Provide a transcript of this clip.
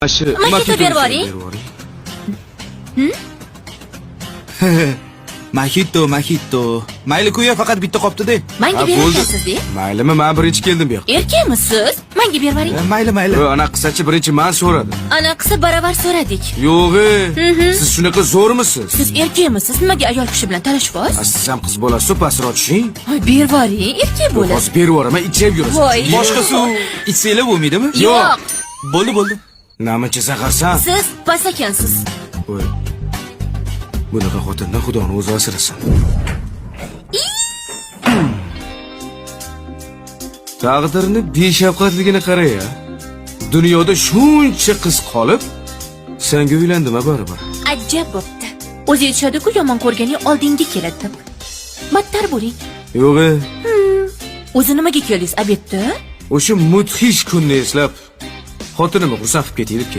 Shu Mojito berib yuboring. Mojito, mojito. Mayli kuya, faqat bitta qopdi-da. Manga Ha, berar bo'ldi. ekansiz-e? Maylimi, men birinchi keldim bu yoqqa. Erkakmisiz? Manga berib yuboring. Mayli, mayli. Yo, ana qilsachi, birinchi men so'radim. Ana qilsa baravar so'radik. Yo'q, siz shunaqa zo'rmisiz? Siz erkakmisiz? Nimaga ayol kishi bilan talashyapsiz? Ha, siz ham qiz bolasiz, pastroq tushing. Voy, berib yuboring, erkak bo'lib. Hozir berib yuboraman, ichib yurasan. Voy. Boshqa suv ichsanglar bo'lmaydimi? Yo'q. Bo'ldi, bo'ldi. Namuncha zaharsan. Siz pas ekansiz. Voy. Bunaqa xotindan Xudoni o'zi asrasin. Taqdirni beshafqatligini qara-ya. Dunyoda shuncha qiz qolib, senga uylandim a baribir. Ajab bo'pti. O'zi aytishadi-ku, yomon ko'rganing oldinga keladi deb. Battar bo'ling. Yo'q, e, O'zi nimaga keldingiz obedda? O'sha mudhish kunni eslab, xotinimni xursand qilib ketay deb.